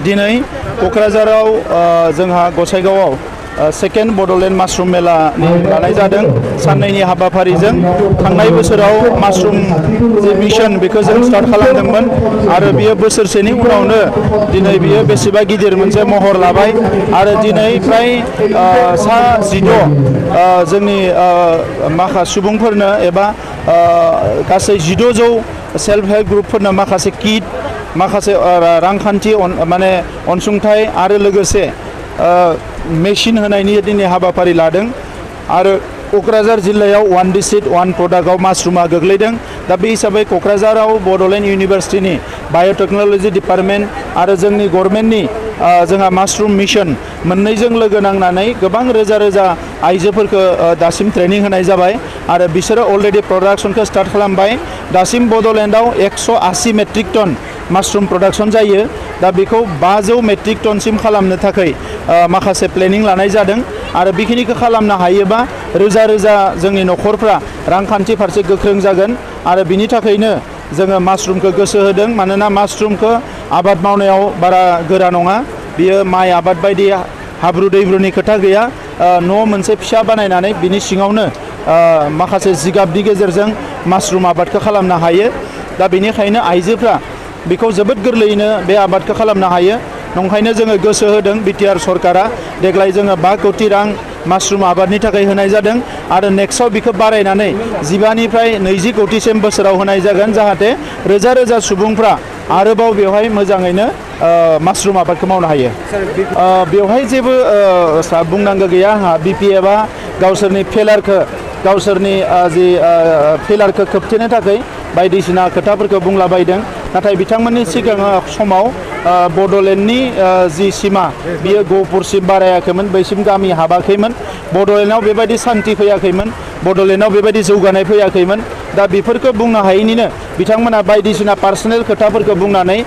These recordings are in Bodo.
दिनै क'क्राझाराव जोंहा गसाइगावआव सेकेन्ड बड'लेण्ड मासरुम मेला लानाय जादों साननैनि हाबाफारिजों थांनाय बोसोराव मासरुम जे मिशन बेखौ जों स्टार्ट खालामदोंमोन आरो बियो बोसोरसेनि उनावनो दिनै बियो बेसेबा गिदिर मोनसे महर लाबाय आरो दिनै फ्राय सा 16 जोंनि माखासे सुबुंफोरनो एबा गासै 1600 सेल्फ हेल्प ग्रुपफोरनो माखासे किट माखासे रांखान्थि माने अनसुंथाइ आरो लोगोसे मेशिन होनायनि दिनै हाबाफारि लादों आरो क'क्राझार जिल्लायाव 1 डिस्ट्रिक्ट 1 प्रडाक्टआव मासरुमा गोग्लैदों दा बे हिसाबै क'क्राझाराव बड'लेण्ड इउनिभार्सिटिनि बाय'टेक्न'लजि डिपार्टमेन्ट आरो जोंनि गभर्नमेन्टनि जोंहा मासरुम मिशन मोननैजों लोगो नांनानै गोबां रोजा रोजा आइजोफोरखौ दासिम ट्रेनिं होनाय जाबाय आरो बिसोरो अलरेडि प्रडाक्शनखौ स्टार्ट खालामबाय दासिम बड'लेण्डआव 180 मेट्रिक टन मासरुम प्रडाक्शन जायो दा बेखौ 500 मेट्रिक टनसिम खालामनो थाखाय माखासे प्लेनिं लानाय जादों आरो बेखिनिखौ खालामनो हायोबा रोजा रोजा जोंनि न'खरफ्रा रांखान्थि फारसे गोख्रों जागोन आरो बिनि थाखायनो जोङो मासरुमखौ गोसो होदों मानोना मासरुमखौ आबाद मावनायाव बारा गोरा नङा बियो माइ आबाद बायदि हाब्रु दैब्रुनि खोथा गैया न' मोनसे फिसा बानायनानै बिनि सिङावनो माखासे जिगाबनि गेजेरजों मासरुम आबादखौ खालामनो हायो दा बेनिखायनो आइजोफ्रा बेखौ जोबोद गोरलैयैनो बे आबादखौ खालामनो हायो नंखायनो जोङो गोसो होदों बिटिआर सरकारा देग्लाय जोङो 5 कोटि रां मासरुम आबादनि थाखाय होनाय जादों आरो नेक्स्टआव बेखौ बारायनानै 15 निफ्राय 20 कोटिसिम बोसोराव होनाय जागोन जाहाथे रोजा रोजा सुबुंफ्रा आरोबाव बेवहाय मोजाङैनो मासरुम आबादखौ मावनो हायो बेवहाय जेबो बुंनांगौ गैया आंहा बिपिएफआ गावसोरनि गावसोरनि जि फेलारखौ खोबथेनो थाखाय बायदिसिना खोथाफोरखौ बुंलाबायदों नाथाय बिथांमोननि सिगां समाव बड'लेण्डनि जि सिमा बियो गहपुरसिम बारायाखैमोन बैसिम गामि हाबाखैमोन बड'लेण्डआव बेबायदि सान्थि फैयाखैमोन बड'लेण्डआव बेबायदि जौगानाय फैयाखैमोन दा बेफोरखौ बुंनो हायैनिनो बिथांमोना बायदिसिना पार्सनेल खोथाफोरखौ बुंनानै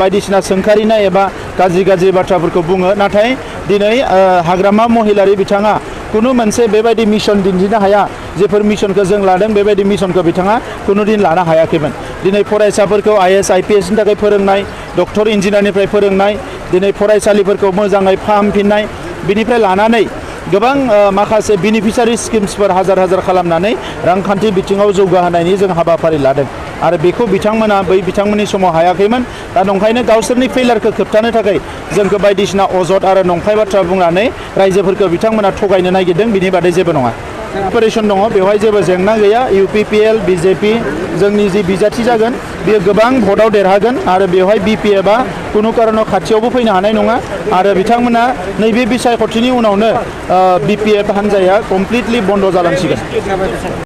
बायदिसिना सोंखारिनाय एबा गाज्रि बाथ्राफोरखौ बुङो नाथाय दिनै हाग्रामा महिलारि बिथाङा कुनु मोनसे बेबायदि मिशन दिन्थिनो हाया जेफोर मिशनखौ जों लादों बेबायदि मिशनखौ बिथाङा कुनु दिन लानो हायाखैमोन दिनै फरायसाफोरखौ आइएस आइपिएसनि थाखाय फोरोंनाय डक्टर इन्जिनियारनिफ्राय फोरोंनाय दिनै फरायसालिफोरखौ मोजाङै फाहामफिननाय बिनिफ्राय लानानै गोबां माखासे बेनिफिसियारि स्किम्सफोर हाजार खालामनानै रांखान्थि बिथिङाव जौगाहोनायनि जों हाबाफारि लादों आरो बेखौ बिथांमोना बिथांमोननि समाव हायाखैमोन दा नंखायनो गावसोरनि फेलारखौ खोबथानो थाखाय जोंखौ बायदिसिना अजद आरो नंखाय बाथ्रा बुंनानै रायजोफोरखौ बिथांमोना थगायनो नागिरदों बिनि बादै जेबो नङा अपारेशन दङ बेवहाय जेबो जेंना गैया इउपिपिएल बिजेपि जोंनि जि बिजाथि जागोन बेयो गोबां भटआव देरहागोन आरो बेवहाय बिपिएफआ कुनु कारनाव खाथियावबो फैनो हानाय नङा आरो बिथांमोना नैबे बिसायख'थिनि उनावनो बिपिएफ हान्जाया कमप्लिटलि बन्द' जालांसिगोन